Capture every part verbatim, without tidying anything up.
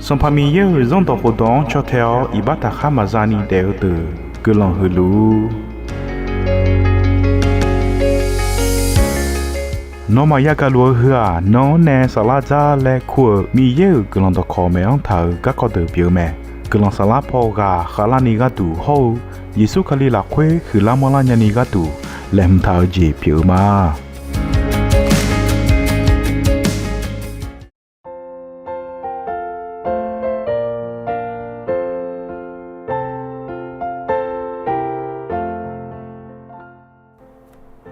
Sanqpaq Miqyaer-euq Zanrdawq khofdawq-anr caw tae-awr iqbax taqkhar maqza ni daef-eu deuq guiqlanq huiq luf-ur. Nawmaf yagaq luf-eu heu-aq, nan-anr nae saflar dzar laer kur-euq Miqyaer-euq guiqlanq dawqkawq maeq-anr taq-euq garkawv deuq pyeuf-eu mae. Guiqlanq saflar paw ghaq khavlarni gharduq hawr-eu Yeqsur Kali lafkhoer huiqlar manrlar nyani gharduq laeqhmq taq-eu jeq pyeuf-eu ma.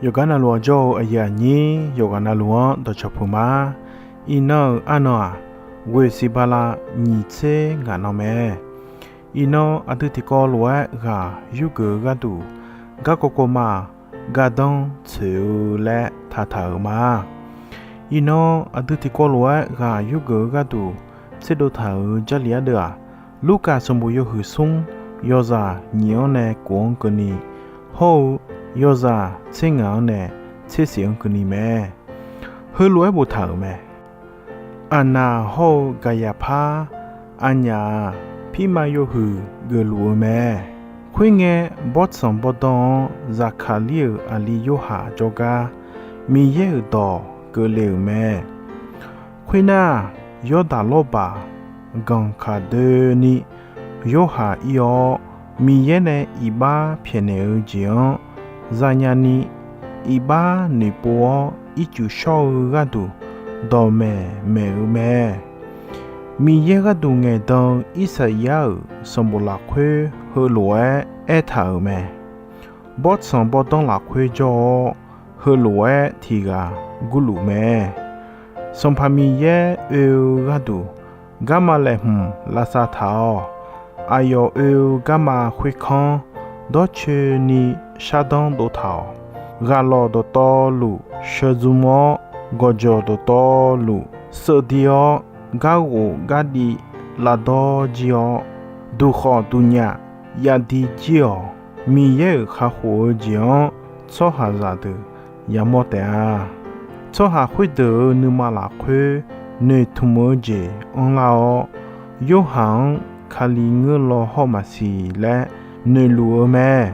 Yawqgar navluf-anr jawr-eu aqyuif aqnyir yawqghaq navluf-anr dawqcawq puq ma. Iqnan-euq arnan-aq, ghoeq siq bala nyiq tser ngaq nan mae. Iqnan aqdui tiqkawv lof-aer ghaq yurgeuf-eu gharduq, garkawv kawv ma-aq, gardanr tsoeq-eu laer taqtaq-euq ma. Iqnan aqdui tiqkawv lof-aer ghaq yurgeuf-eu gharduq tserdov taq-euq Jarlif ardeuv-aq, Lurkaf sanqbof yawhuiq smr yawzaq nyiq-anr nae kof-anr keuvni, hawr-eu yawzaq tser ngaq-anr nae tser siq-anr keuvni mae. Heulof-aer boftaq-euq mae. Aqnaq hawr-eu Gaqyaqpar aqnyaf-aq, pirma yawhuiq geufluf-eu mae. Khoerngae, bawrtsanq bawrdanr-anr Zaqkaqlir-euq aqli Yorhaq jawrgar Miqyaer-euq dawq keuvle-euq mae. Khoernar, Yawrdaq lawrbaq ganq kaq doeni Yorhaq ir-awr, Miqyaer nae iqbax pyaeqnaeq-eu jeq-anr zanya ni, iqbax noeqpov-awr ircuf shawr-eu gharduq dawqmaeq maeq-eu mae. Miqyaer gharduq ngaeqdan-eu Irsaqyar-euq sanqbof lafkhoer heulof-aer aertaq-euq mae. Bawrtsanq bawrdanr lafkhoer jawr-awr, heulof-aer tiq ghaq gurluf mae. Sanqpaq Miqyaer oe-eu gharduq, garma laeqhmq lavsav taq-awq. Aqyawf oe-eu garma khoerkanr dawrcoeni shardanr dov taq-awq. Ghaqlawq dawqtawvluf sheuqdzm-awr, gawqjawq dawqtawvluf seuvdi-awr, garghof gardiv lavdawr jir-awr, duqkhawf duqnyaf yavdi jir-awq. Miqyaer-euq kakhof-eu jeq-anr tsawrhaqzaq deuq yamawr taef-a. Tsawrhaq khoerdeuq-euq nuima lafkhoer noeqtmq-eu jeq anrlar-awr, Yorhaq-anr Kali ngeur law hawr maqsiq laer noeqluf-eu mae.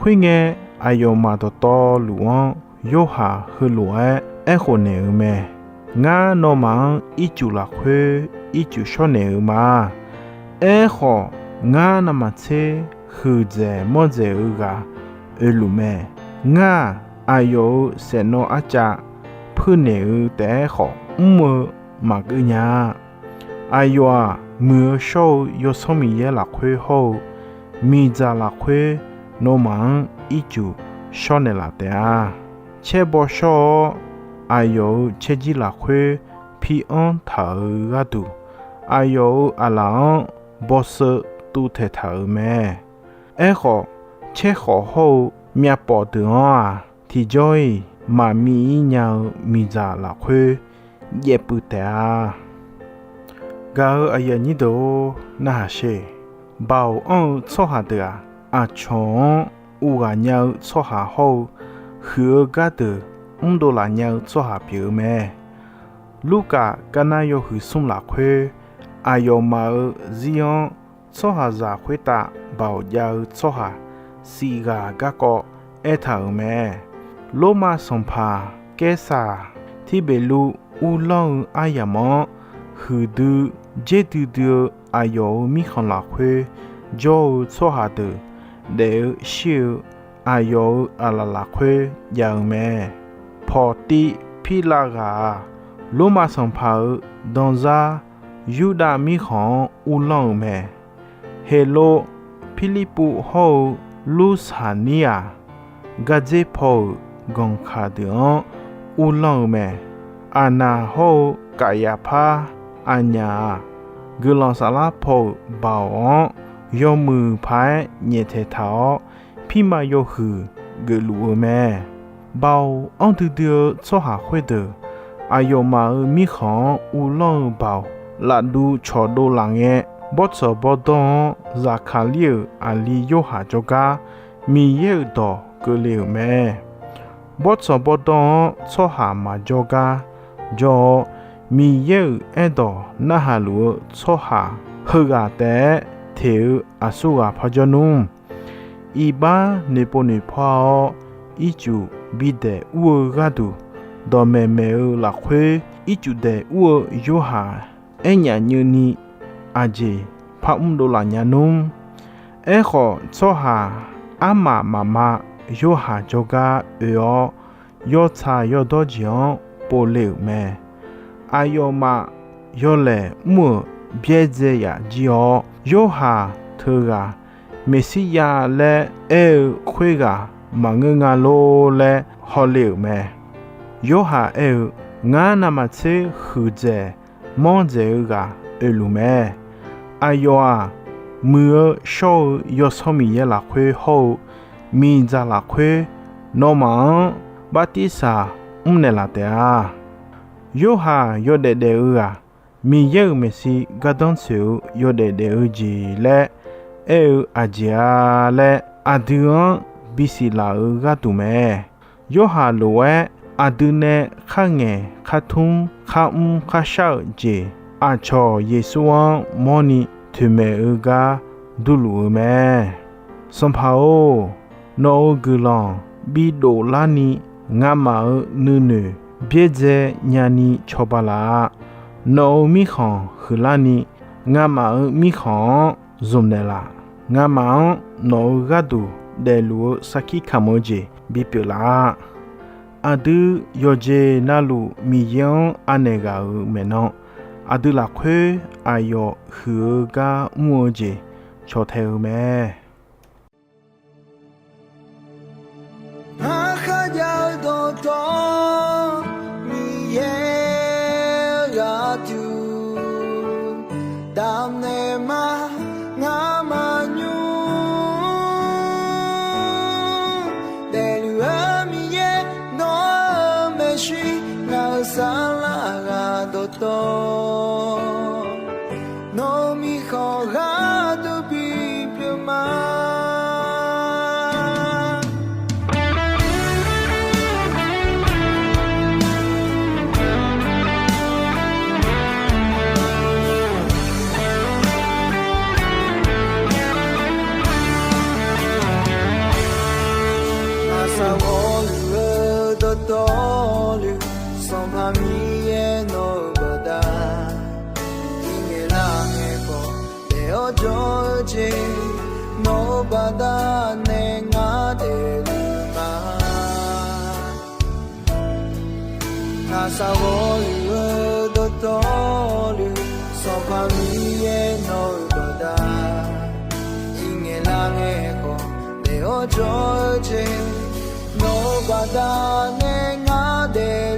Khoerngae, aqyawfmaf dawqtawvluf-anr Yorhaq heulof-aer aerkhof naeq-eu mae. Ngar nawmaf-anr ircuf lafkhoer ircuf shawrnaeq-eu ma. Aerkhawf, ngar navmaqtser huiqdzaeq manrdzaeq-eu ghaq oeluf mae. Ngar-aq, aqyawf-euq saeqnawv arcav puirnaeq-eu taef-aer khawf mr-eu maqgeuf nya-a. Aqyawf-aq, muiq-eu shawr-eu Yawsanr Miqyaer lafkhoer hawr-eu miqdzaq lafkhoer nawmaf-anr ircuf shawrnaeq laf taef-a. Caerbaw shawr-awr, aqyawf-euq caerjir lafkhoer pi anr taq-euq gharduq, aqyawf-euq aqlaf-anr bawseu tuvtaeq taq-euq mae. Aerkhawf, caerkhawf hawr-eu myavpawf deuq-anr-aq, tiqjawr-iq maqmiv ir nya-eu miqdzaq lafkhoer jaev puiv taef-a. Gaq-euq aqyuif aqnyir deuq-or, narhaq sher. Baoq anr-eu tsawrhaq deuq-aq, aqcawq-anr uv ghaq nya-eu tsawrhaq hawr-eu, huiq-eu gar deuq mrdov laf nya-eu tsawrhaq pyeuf-eu mae. Lurkaf garnar yawhuiq smr lafkhoer, aqyawfmaf-euq zir-anr tsawrhaqzaq khoertav baoq jav-eu tsawrhaq siq ghaq garkawv aertaq-euq mae. Lormav sanqpaq Kaersaq Tirbeqluv uvlanr-eu aryamq-anr huiqdui dzerdui dui-eu aqyawf-euq mirkhanq lafkhoer jawr-eu tsawrhaq deuq daef-eu shir-eu aqyawf-euq aqlaf lafkhoer jav-eu mae. Pawqtiv Pirlav ghaq-aq, Lormav sanqpaq-euq danzar Yurdav mirkhanq-anr uvlanr-euq mae. Heqlov, Pirlirpuv hawr-eu Lursaqnir-aq, gardzer paw-euq ganqkaq deuq-anr uvlanr-eu mae. Aqnaq hawr-eu Kafyaqpar aqnyaf-aq, guiqlanq saflar paw-euq baoq-anr yawmuiq paq-aer nyaeftaeq taq-awr, pirma yawhuiq geufluf-eu mae. Baoq anr duidui-eu tsawrhaq khoerdeuq, aqyawfmaf-euq mirkhanq-anr uvlanr-eu baoq lafduv cawqdov laf ngae, bawrtsanq bawrdanr-anr Zaqkaqlir-euq aqli Yorhaq jawrgar Miqyaer-euq dawq keuvle-euq mae. Bawrtsanq bawrdanr-anr tsawrhaq maqjawr gar jawr-awr, Miqyaer-euq aerdawq narhaq luf-eu tsawrhaq heughaq taef-aer teq-eu aqsurghaq parjawr nmr. Iqbax noeqpov noeqpawr-awr, ircuf bidaeq ur-eu gharduq, dawqmaeq maeq-eu lafkhoer ircuf daeq ur-eu Yorhaq aernyaf nyeuvni aqjeq par mr dovlaf nya nmr. Aerkhawf, tsawrhaq armaf mafma Yorhaq jawrgar oe-awr, yawtsaq yawdawr jeq-anr povle-euq mae. Aqyawfmaf yawlaeq mr-euq byaerdzae yaf jir-awr, Yorhaq teughaq Meqsirya laer aer-eu khoerghaq maqngeur nga lor laer hawle-euq mae. Yorhaq aer-eu, Ngar navmaqtser huiqdzaeq mawrdzaeq-eu ghaq oeluf mae. Aqyawf-aq, Muiq-eu shawr-eu Yawsanr Miqyaer lafkhoer hawr-eu miqdzaq lafkhoer nawmaf-anr bartirsaq mrnaeq laf taef-a. Yorhaq yawdaef daef-eu ghaq, Miqyaer-euq maeqshi gardanr tsoeq-eu yawdaef daef-eu jeq laer aer-eu aqjeq-a laer, aqdui-anr bisiq laf-eu gharduq mae. Yorhaq lof-aer aqdui nae kharngaeq khartmr kharmr kharshar-euq jeq, aqcawq Yeqsur-anr mawrni toeqmaeq-eu gar durluf-eu mae. Sanqpaq-or, nawq-euq guiqlanq bidoflarni ngamaf-euq nuinoeq byaerdzae nyani cawba laf-a. Nawq-euq mirkhanq huiqlarni ngamaf-euq mirkhanq-anr zmq naeqlaf. Ngamaf-anr nawq-euq gharduq daefluf-eu sarkir kamq-eu jeq bipyeuf laf-a. Aqdui yawqjeq navluf Miqyaer-anr anaeq ghaq-euq maeqnan, aqdui lafkhoer aqyawf huiq-eu gar mr-eu jeq cawqtae-eu mae. Ngar kharjav-eu dawqtawvluf, Miqyaer-eu gharduq damqnaeq ma. Ngar maqnymr daefluf-eu Miqyaer, nawr-eu maeqshi, ngaq-euq saflar ghaq dawqtawvluf, nawq-euq mirkhanq gharduq bipyeuf ma. Aqsaq ghawqluf-eu dawqtawvluf, Sanqpaq Miqyaer nawq-euq baqda irngaeq lar ngaeq khawf daef-awr jawr-eu jeq, nawq-euq baqda nae ngar daefluf ma. Aqsaq ghawqluf-eu dawqtawvluf, Sanqpaq Miqyaer nawq-euq baqda irngaeq lar ngaeq khawf daef-awr jawr-eu jeq, nawq-euq baqda nae ngar daef